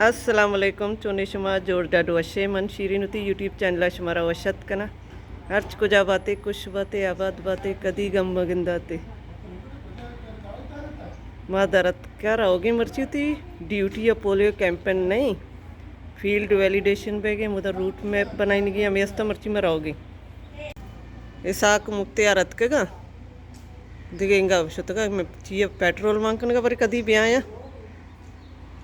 السلام علیکم، چونے شما؟ جوڑ ڈاڈ وشے؟ من شیرین وتی یوٹیوب چینل ءَ شمارا وش اتک کناں۔ ہرچ کجا باتے، خوش باتے، آباد باتے، کدی گم مگنداتے۔ ما در اتکا روگیں مرچی وتی ڈیوٹی ءَ، پولیو کیمپین نہیں، فیلڈ ویلیڈیشن بیگیں، مدر روٹ میپ بنائینگی ہمیں استا مرچی ما روگیں۔ اسحاق مختیار اتکگا، دگہ انگا شتگا، میں چیئے پیٹرول مان کنگا، بری کدی بیایا۔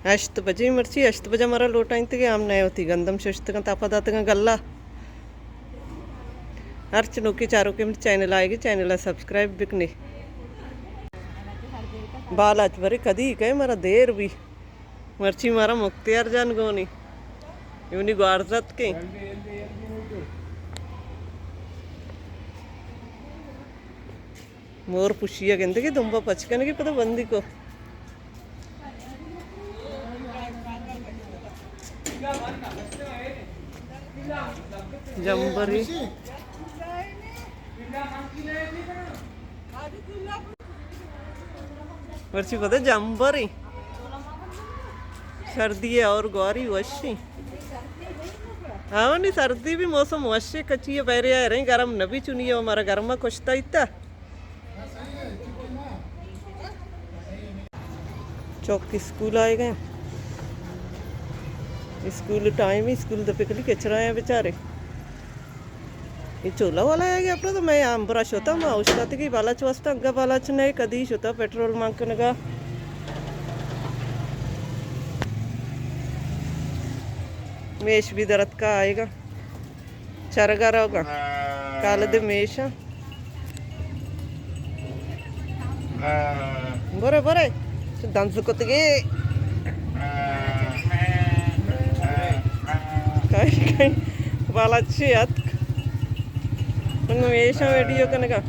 ہشت بجے مرچی، ہشت بجہ مارا لوٹائینتگے، ہم نئے ہوتی گندم ششتگاں، تاپا داتگاں گلہ۔ ہرچ نوکی چاروکے منی چینل آئیگی، چینل سبسکرائب بکنے۔ بالاچ برے کدی کئے مارا دیر بی۔ مرچی مارا مختیار جان گونی۔ یونی گوارزت کے۔ مور پشی ءَ گندگی، دمب ءَ پچ کنگی، پدا بندی کو۔ جمبری۔ مرچی پدا جمبری۔ سردی ہے اور گواری وشی۔ ہاں نی، سردی بھی موسم وشی، کچی ہے، بہرے آئے رہی، گرم نبی چنی ہے، ہمارا گرما کشتا ایتا۔ چوک اسکول آئے گئے۔ اسکول ٹائم ہی، اسکول دپے کلی کچرا ہیں بیچارے۔ یہ چولا والا آئے گیا اپنا، تو میں آمبرا شوتا، ما اوشتاتے کہ بالاچ واسطہ، اگا بالاچ نئے کدی شوتا پیٹرول مانکنگا۔ میش بھی درت کا آئے گا۔ چرگا روگا۔ کال دے میشا۔ برے، برے۔ چو دنز کتگی۔ کئی، کئی۔ بالاچی اتک۔ من میشا ویڈیو کنگا۔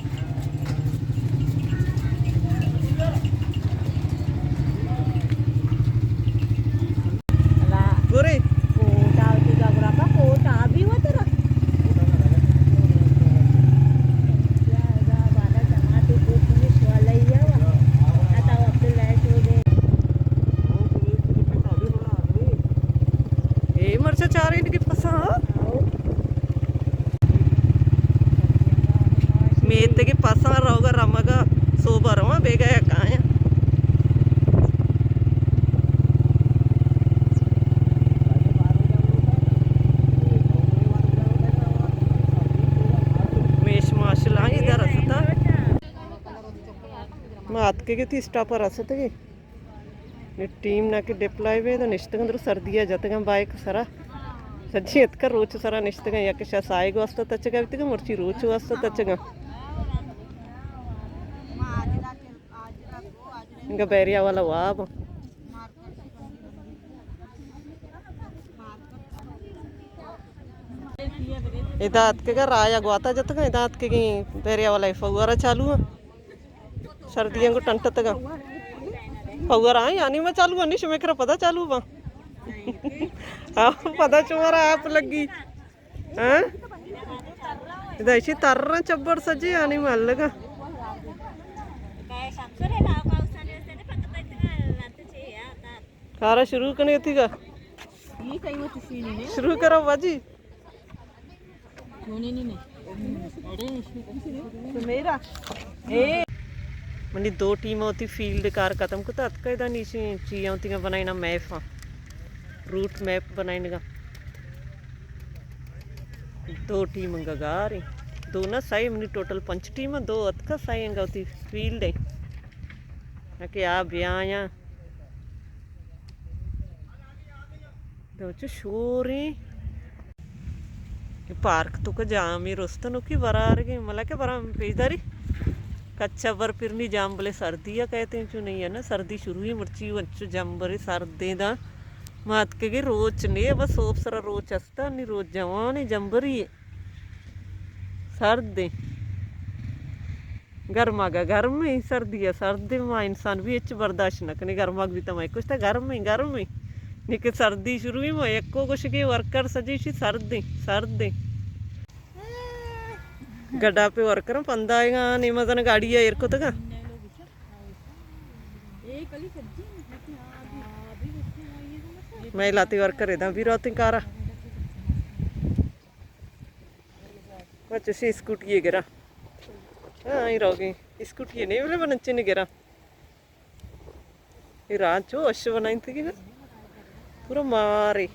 گورے۔ کوٹ آ وتی گبرا پا کوٹ آ بھی وترا۔ اے مرچا چاریں کہ پسا، ہاں؟ میتگی پساں روگا رمگا سوبا رواں بیگا یک آیاں۔ میش ماشلائیں ادا رستا۔ ما اتکگے تئی اسٹاپا رستگے۔ نی ٹیم نا کہ ڈپلائی بید، نشتگاں درو سردی ءَ جتگاں بائیک سرا۔ سجی اتکا روچ سرا نشتگاں، یک شا سائے گوستا تچگا بیتگاں، مرچی روچ واسطہ تچگاں۔ انگا بیریا والا واب۔ ادا اتکگا رایا گواتا جتگاں، ادا اتکگیں بیریا والا فوارہ چالو ہیں۔ سردیاں گو ٹنٹتگاں۔ پاور آئیں، آنی ما چالو، آنی شمے کرا پدا چالو با۔ آ، پدا شمارا آپ لگی۔ ہاں؟ ادا اشی ترن چبر سجے، آنی ما لگا۔ کارا شروع کنے تھی گا۔ شروع کرو باجی۔ منی دو ٹیم وتی فیلڈ کار ختم کتا، اتکا ادا نی چی، چیاں وتی بنائینا میپاں، روٹ میپ بنائینگا۔ دو ٹیم انگا گاریں، دو نہ سئے، منی ٹوٹل پنچ ٹیم، دو اتکا، سئے انگا وتی فیلڈ ہیں۔ نہ کہ آ بیایاں۔ دو چو شوریں۔ پارک تو کہ جامی رستنو کی برارگیں، ملا کہ برام پیش داری۔ کچا بر پرنی جام بلے سردی ءَ کہتے ہیں، چو نہیں ہے نا، سردی شروع ہی مرچی ونچو جمبرے سردیں دا۔ ما اتکگے روچ نے، بس سوب سرا روچ استا، نی روچ جوانیں جمبری ہے۔ سردیں۔ گرماگا گرمیں، سردی ءَ سردیں، ما انسان بھی ہچ برداشت نہ کنے، گرماگ بھی تمہیں کچھ تا گرمیں، گرمیں۔ نی کہ سردی شروع ہی ما یکو گوشگے ورکر سجی شی سردیں، سردیں۔ گڈا پہ ورکر پندائے گا، نی مزن گاڑی ہے ایر کتگا۔ اے کلی سبزی ہے۔ ہاں، ابھی، ابھی بچے ہیں، یہ تو مت مئے لاتی ورکر ادا بھی روتیں کارا۔ بچو سی اسکوٹی گرا۔ ہاں، اے روگی۔ اسکوٹی نہیں بلے بنچے نے گرا۔ اے راہ چو اش بنائیں تھی نا۔ پورا مارے۔